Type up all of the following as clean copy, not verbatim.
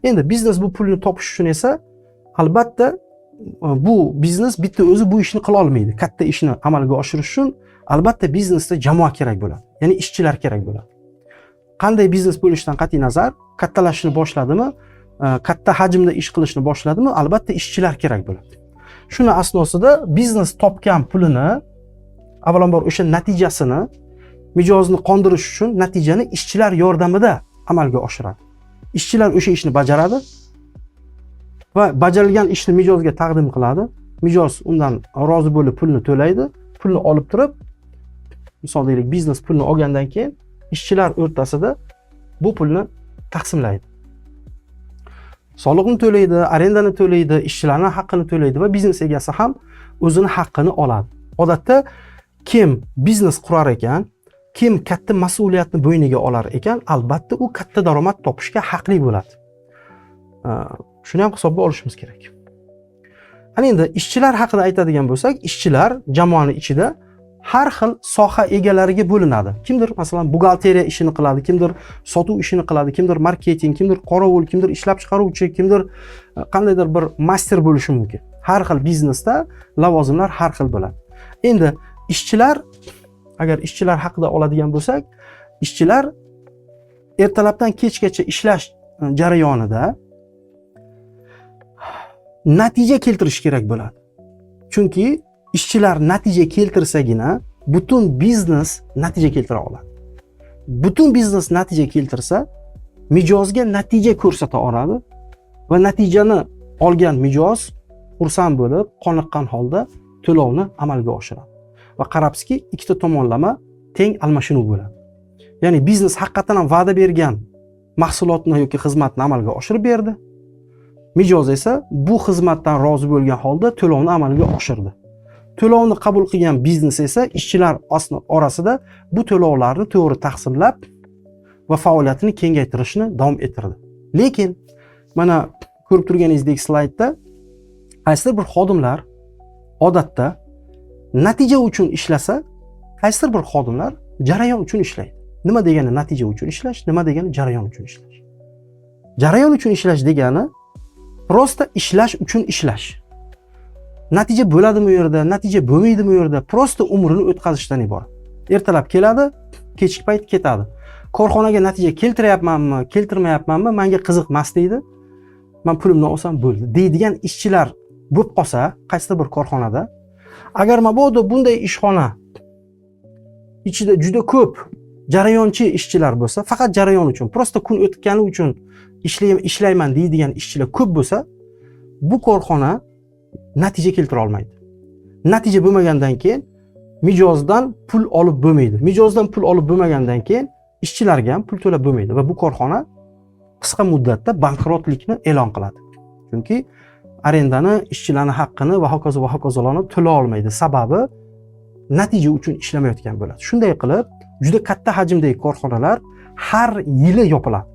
Endi biznes bu pulni topish uchun esa albatta bu biznes bitta o'zi bu ishni qila olmaydi. Katta ishni amalga oshirish uchun albatta biznesda jamoa kerak bo'ladi, ya'ni ishchilar kerak bo'ladi. Qanday biznes bo'lishidan qat'iy nazar, kattalashishni boshladimi, katta hajmda ish qilishni boshladimi, albatta ishchilar kerak bo'ladi. Shuni asnosida biznes topgan pulini, avvalambor, o'sha natijasini, mijozni qondirish uchun natijani ishchilar yordamida amalga oshiradi. Ishchilar o'sha ishni bajaradi va bajarilgan ishni mijozga taqdim qiladi. Mijoz undan rozi bo'lib pulni to'laydi. Pulni olib turib, misol deylik, biznes pulni olgandan keyin ishchilar o'rtasida bu pulni taqsimlaydi, soliqni to'laydi, arendani to'laydi, ishchilarni haqqini to'laydi va biznes egasi ham o'zini haqqini oladi. Odatda kim biznes qurar ekan, kim katta mas'uliyatni bo'yniga olar ekan, albatta u katta daromad topishga haqli bo'ladi. Shuni ham hisobga olishimiz kerak. Ana endi ishchilar haqida aytadigan bo'lsak, ishchilar jamoani ichida har xil soha egalariga bo'linadi. Kimdir, masalan, buxgalteriya ishini qiladi, kimdir sotuv ishini qiladi, kimdir marketing, kimdir qorovul, kimdir ishlab chiqaruvchi, kimdir qandaydir bir master bo'lishi mumkin. Har xil biznesda lavozimlar har xil bo'ladi. Endi ishchilar, agar ishchilar haqida oladigan bo'lsak, ishchilar ertalabdan kechgacha ishlash jarayonida natija keltirish kerak bo'ladi, chunki ishchilar natija keltirsagina butun biznes natija keltira oladi. Butun biznes natija keltirsa, mijozga natija ko'rsata oladi va natijani olgan mijoz xursand bo'lib, qoniqqan holda to'lovni amalga oshiradi va qarabsizki, ikkita tomonlama teng almashinuv bo'ladi, ya'ni biznes haqiqatdan ham va'da bergan mahsulotni yoki xizmatni amalga oshirib berdi, mijoz esa bu xizmatdan rozi bo'lgan holda to'lovni amalga oshirdi. To'lovni qabul qilgan biznes esa ishchilar orasida bu to'lovlarni to'g'ri taqsimlab va faoliyatini kengaytirishni davom ettirdi. Lekin mana ko'rib turganingizdek, slaydda qaysidir bir xodimlar odatda natija uchun ishlasa, qaysidir bir xodimlar jarayon uchun ishlaydi. Nima degani natija uchun ishlash, nima degani jarayon uchun ishlash? Jarayon uchun ishlash degani просто ishlash uchun ishlash. Natija bo'ladimi u yerda, natija bo'lmaydimi u yerda, просто umrini o'tkazishdan iborat. Ertalab keladi, kechki payt ketadi. Korxonaga natija keltiryapmanmi, keltirmayapmanmi, manga qiziq emas deydi, man pulimni olsam bo'ldi deydigan ishchilar bo'lib qolsa qaysidir bir korxonada, agar mabodo bunday ishxona ichida juda ko'p jarayonchi ishchilar bo'lsa, faqat jarayon uchun, просто kun o'tgani uchun ishlayman deydigan ishchilar ko'p bo'lsa, bu korxona natija keltira olmaydi. Natija bo'lmagandan keyin mijozdan pul olib bo'lmaydi. Mijozdan pul olib bo'lmagandan keyin ishchilarga ham pul to'lab bo'lmaydi va bu korxona qisqa muddatda bankrotlikni e'lon qiladi, chunki arendani, ishchilarni haqqini va hokazo va hokazolarni to'la olmaydi, sababi natija uchun ishlamayotgan bo'ladi. Shunday qilib, juda katta hajmdagi korxonalar har yili yopiladi.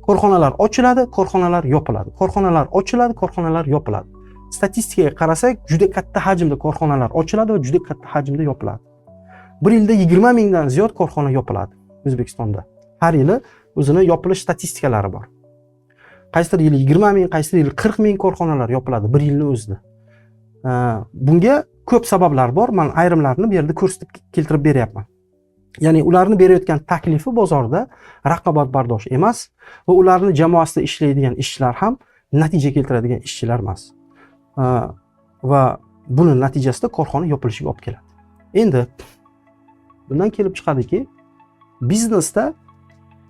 Korxonalar ochiladi, korxonalar yopiladi, korxonalar ochiladi, korxonalar yopiladi. Statistikaga qarasak, juda katta hajmda korxonalar ochiladi va juda katta hajmda yopiladi. Bir yilda 20 mingdan ziyod korxona yopiladi O'zbekistonda. Har yili o'zini yopilish statistikalari bor. Qaysidir yili 20 ming, qaysidir yili 40 ming korxonalar yopiladi bir yilni o'zida. Bunga ko'p sabablar bor, man ayrimlarini bu yerda ko'rsatib, keltirib beryapman. Ya'ni ularni berayotgan taklifi bozorda raqobatbardosh emas va ularni jamoasida ishlaydigan ishchilar ham natija keltiradigan ishchilar emas. Va buni natijasida korxona yopilishiga olib keladi. Endi bundan kelib chiqadiki, biznesda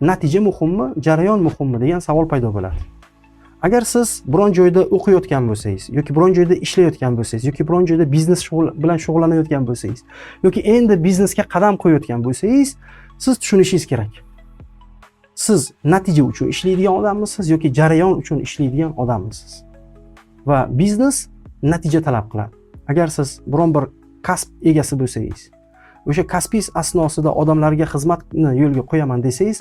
natija muhimmi, jarayon muhimmi degan savol paydo bo'ladi. Agar siz biron joyda o'qiyotgan bo'lsangiz yoki biron joyda ishlayotgan bo'lsangiz yoki biron joyda biznes bilan shug'ullanayotgan bo'lsangiz yoki endi biznesga qadam qo'yayotgan bo'lsangiz, siz tushunishingiz kerak: siz natija uchun ishlaydigan odammisiz yoki jarayon uchun ishlaydigan odammisiz? Va biznes natija talab qiladi. Agar siz biron bir kasb egasi bo'lsangiz, o'sha kasbingiz asnosida odamlarga xizmatni yo'lga qo'yaman desangiz,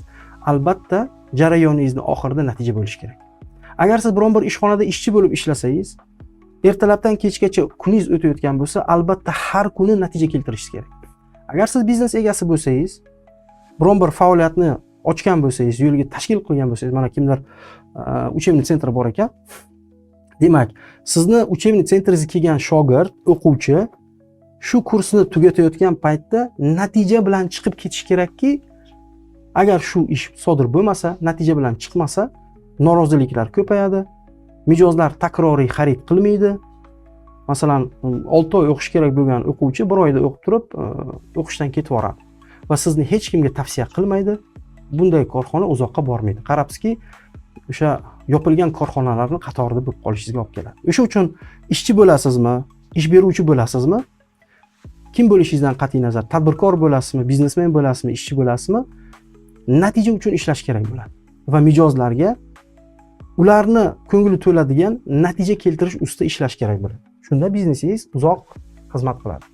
albatta jarayoningizni oxirida natija bo'lishi kerak. Agar siz biron bir ishxonada ishchi bo'lib ishlasangiz, ertalabdan kechgacha kuningiz o'tayotgan bo'lsa, albatta har kuni natija keltirishingiz kerak. Agar siz biznes egasi bo'lsangiz, biron bir faoliyatni ochgan bo'lsangiz, yo'lga tashkil qilgan bo'lsangiz, mana kimdir Учебный центр bor ekan. Demak, sizni учебный центр ingizga kelgan shogird, o'quvchi shu kursni tugatayotgan paytda natija bilan chiqib ketishi kerakki, agar shu ish sodir bo'lmasa, natija bilan chiqmasa, noroziliklar ko'payadi, mijozlar takroriy xarid qilmaydi. Masalan, 6 oy o'qish kerak bo'lgan o'quvchi bir oyda o'qib turib, o'qishdan ketib yuboradi va sizni hech kimga tavsiya qilmaydi. Bunday korxona uzoqqa bormaydi. Qarabsizki, o'sha yopilgan korxonalarni qatorida bo'lib qolishingizga olib keladi. O'sha uchun ishchi bo'lasizmi, ish beruvchi bo'lasizmi, kim bo'lishingizdan qat'iy nazar, tadbirkor bo'lasizmi, biznesmen bo'lasizmi, ishchi bo'lasizmi, natija uchun ishlash kerak bo'ladi va mijozlarga ularni ko'ngli to'ladigan natija keltirish ustida ishlash kerak bo'ladi. Shunda biznesingiz uzoq xizmat qiladi.